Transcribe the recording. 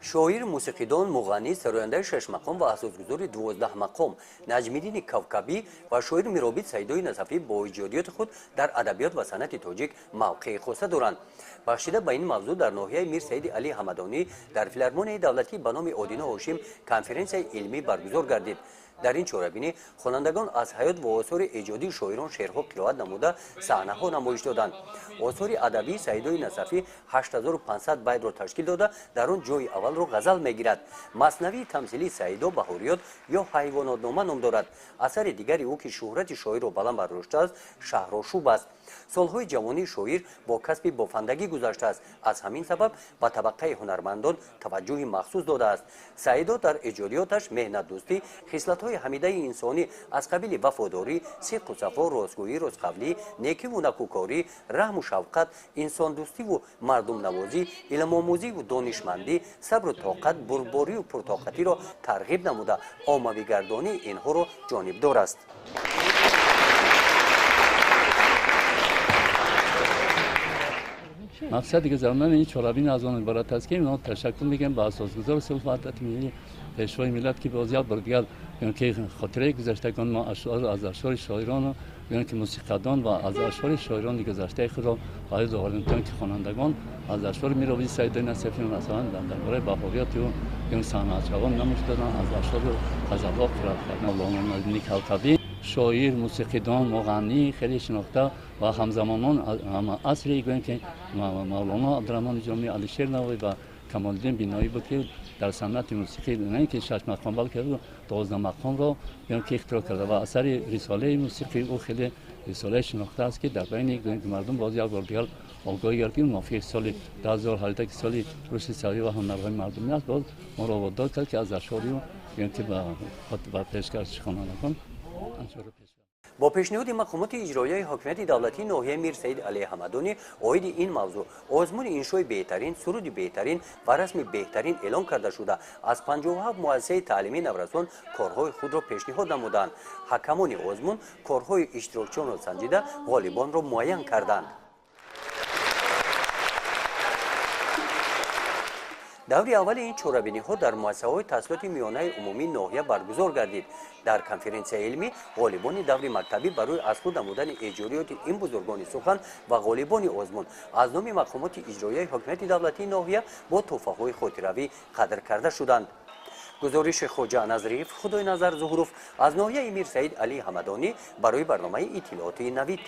Шоир, мусиқидон, муғаннӣ, сарояндаи шашмақом ва асосгузори 12 мақом Наҷмиддини Кавкабӣ ва шоир Миробид Саидои Насафӣ бо иҷодиёти худ дар адабиёт ва санъати тоҷик мавқеи хоса доранд. Бахшида ба ин мавзӯъ дар ноҳияи Мир Саиди Али Ҳамадонӣ дар филармонияи давлатӣ ба номи Одино Ҳошим конференсияи илмӣ баргузор гардид. Дар ин чорабинӣ хонандагон аз ҳаёт ва осори эҷодии шоирон шеърҳо қироат намуда, саҳнаҳо намоиш доданд. Осори адабии Саидои Насафӣ 8500 байтро ташкил дода, дар он ҷои аввалро ғазал мегирад. Маснавии тамсилии Саидо Баҳориёт ё ҳайвонотнома ном дорад. Асари дигари ӯ, ки шӯҳрати шоирро баланд бардоштааст, Шаҳрошуб аст. Солҳои ҷавонии шоир бо касби бофандагӣ гузаштааст. Аз ҳамин сабаб ба табақаи ҳунармандон таваҷҷӯҳи махсус додааст. Саидо дар эҷодиёташ меҳнатдӯстӣ, хислатҳои ҳамидаи инсонӣ аз қабили вафодорӣ, сидқу сафо, ростгӯӣ, ростқавлӣ, некиву накӯкорӣ, раҳму шавқат, инсондӯстиву мардумнавозӣ, илмомӯзиву донишмандӣ, сабру тоқат, бурдборию пуртоқатиро тарғиб намуда, оммавигардонии инҳоро ҷонибдор аст. Мақсади гузарондани ин чорабинӣ аз он иборат аст, ки мо ташаккур мегӯем ба асосгузори сулҳу ваҳдати миллӣ, пешвои миллат, ки боз як бор дигар ки хотираи гузаштагон мо аз ашъори шоирону ки мусиқадон ва аз ашъори шоирони гузаштаи худро ба ёд овардем, то ки хонандагон аз ашъори Миробиди Саидои Насафӣ, масалан, дар бораи баҳориёти ӯ санъатшавон намоиш доданд, аз ашъору ғазалҳо қироат карданд. Мавлоно Наҷмиддини Кавкабӣ шоир, мусиқидон, муғаннӣ хеле шинохта ва ҳамзамонон ҳамаасре гӯем, ки Мавлоно Абдураҳмони Ҷомӣ, Алишер Навоӣ ва Камолиддин Биноӣ буд, ки дар санъати мусиқӣ на ин ки шаш мақом, балки 12 мақомро гӯем, ки ихтироъ карда ва асари рисолаи мусиқии ӯ хеле рисолаи шинохта аст, ки дар байни мардум боз як бор дигар огоҳӣ гардид, ки мувофиқи соли 2018, ки соли рушди савӣ ва ҳунарҳои мардумӣ аст, боз моро водор кард, ки аз ашъори ӯ гӯем, ки ба пешкаши хонандагон. Бо пешниҳоди мақомоти иҷроияи ҳокимияти давлатии ноҳияи Мир Саид Али Ҳамадонӣ оиди ин мавзӯъ озмуни иншои беҳтарин, суруди беҳтарин ва расми беҳтарин эълон карда шуда, аз 57 муассисаи таълимии наврасон корҳои худро пешниҳод намуданд. Ҳакамони озмун корҳои иштирокчиёнро санҷида, ғолибонро муайян карданд. Даври аввали ин чорабиниҳо дар муассисаҳои таҳсилоти миёнаи умумии ноҳия баргузор гардид. Дар конференсияи илмӣ ғолибони даври мактабӣ барои аз худ намудани эҷодиёти ин бузургони сухан ва ғолибони озмун аз номи мақомоти иҷроияи ҳокимияти давлатии ноҳия бо тӯҳфаҳои хотиравӣ қадр карда шуданд. Гузориши Хоҷа Назриев, Худойназар Зуҳуров аз ноҳияи Мир Саид Али Ҳамадонӣ барои барномаи иттилоотии Навид.